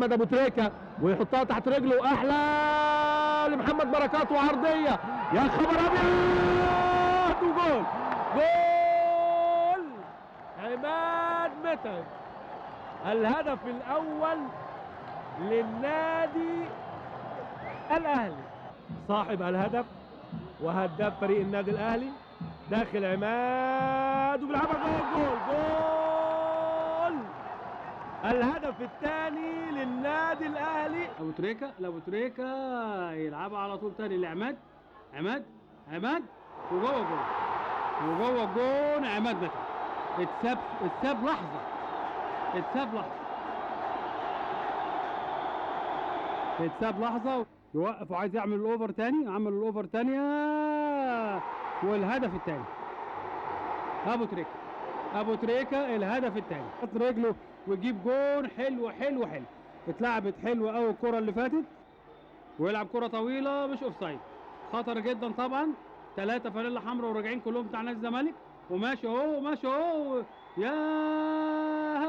محمد ابو تريكه ويحطها تحت رجله، احلى لمحمد بركات وعرضيه، يا خبر ابيض، وجول، جول عماد متعب، الهدف الاول للنادي الاهلي، صاحب الهدف وهداف فريق النادي الاهلي. داخل عماد وبيلعبها جول جول جول، الهدف الثاني للنادي الاهلي. ابو تريكه، لابو تريكه يلعبها على طول تاني لعماد، عماد عماد وجوه جول، وجوه الجون عماد متعب. اتساب لحظة، اتساب لحظة، اتساب لحظة، يوقف وعايز يعمل ال over تاني، عمل ال over تانية، والهدف التاني ابو تريكه، ابو تريكه الهدف التاني، حط رجله ويجيب جون حلو حلو حلو. اتلعبت حلوة قوي الكره اللي فاتت، ويلعب كره طويلة مش offside، خطر جدا طبعا. 3 فانيلا حمراء وراجعين كلهم بتاع نادي الزمالك، وماشي اهو ماشي اهو، يا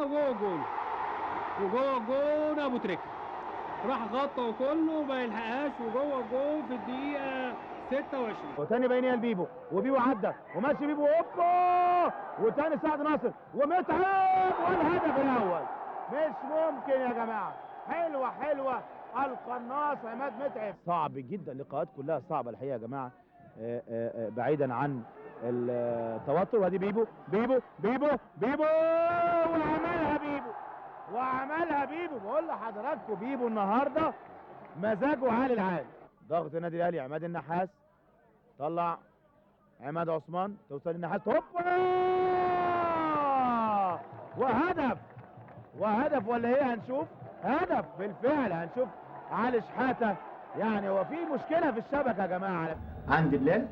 جوه الجون، وجوه الجون ابو تريكه راح غطى وكله ما يلحقهاش، وجوه الجون في الدقيقة 26. وتاني بينيه لبيبو، وبيبو عدى وماشي بيبو، هوبا، وتاني سعد ناصر ومتعب، والهدف الاول. مش ممكن يا جماعة، حلوة حلوة القناص عماد متعب. صعب جدا، اللقاءات كلها صعبة الحقيقة يا جماعة، بعيدا عن التوتر. وادي بيبو بيبو بيبو بيبو، وعملها بيبو، وعملها بيبو. بقول لحضراتكم بيبو النهارده مزاجه عالي العال. ضغط النادي الاهلي، عماد النحاس طلع عماد عثمان، توصل النحاس، هوبا، وهدف، وهدف ولا ايه؟ هنشوف هدف بالفعل، هنشوف علي شحاته. يعني هو في مشكلة في الشبكة يا جماعة. عند بلال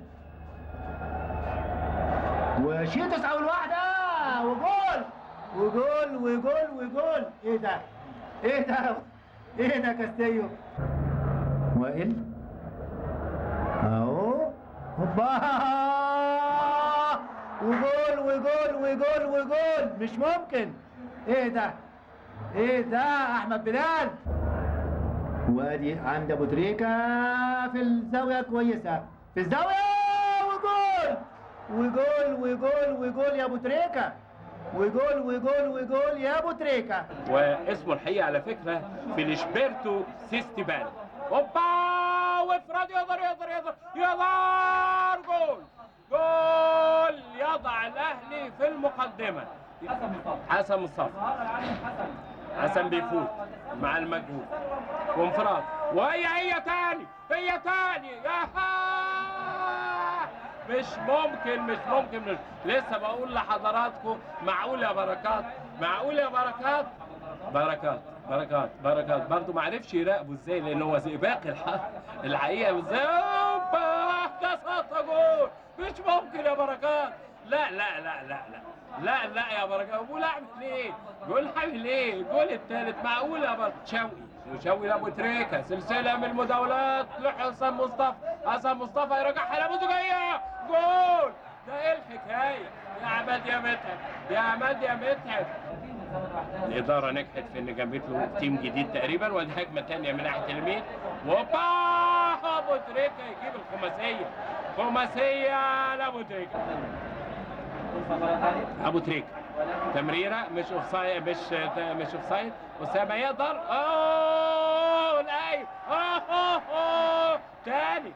وشيتوس اول واحدة، وجول وجول وجول وجول. ايه ده؟ ايه ده؟ ايه ده كاستيو؟ وائل اهو، هوبا، وجول وجول وجول وجول. مش ممكن، ايه ده؟ ايه ده؟ احمد بلال. وادي عند ابو تريكه في الزاوية كويسة، في الزاوية، وجول وجول وجول وجول يا ابو تريكه، وجول وجول وجول يا ابو تريكه. واسمه الحقيقة على فكرة فيليشبرتو سيستيبان. هوبا، وافراد، يقدر يقدر يقدر يقدر، جول جول، يضع الاهلي في المقدمة. حسن مصطفى، حسن بيفوت مع المجهول، وانفراد، وهي هي تاني، هي تاني، يا مش ممكن مش ممكن، مش لسه بقول لحضراتكم معقول يا بركات، معقول يا بركات، بركات بركات بركات برضه ما عرفش يراقبه ازاي، لان هو زئباق الحقيقة ازاي. ده سقط جول، مش ممكن يا بركات، لا لا لا لا لا لا لا يا بركات. بقول اعمل ايه؟ بقول اعمل ايه؟ الجول الثالث، معقول يا بركات. شوقي، وشوقي لابو تريكه، سلسلة من المداولات لحسن مصطفى، حسن مصطفى يرجعها لابو زجيه، جول. ده ايه الحكاية؟ يا عماد يا متعب، يا عماد يا متعب. الادارة نجحت في ان جابت له team جديد تقريبا، وادي هجمة ثانية من ناحية اليمين، وبا ابو تريكه يجيب الخماسيه، خماسيه لابو تريكه. ابو تريكه تمريره مش offside، مش offside، اسامة يقدر، اوه الاي، اوه تاني.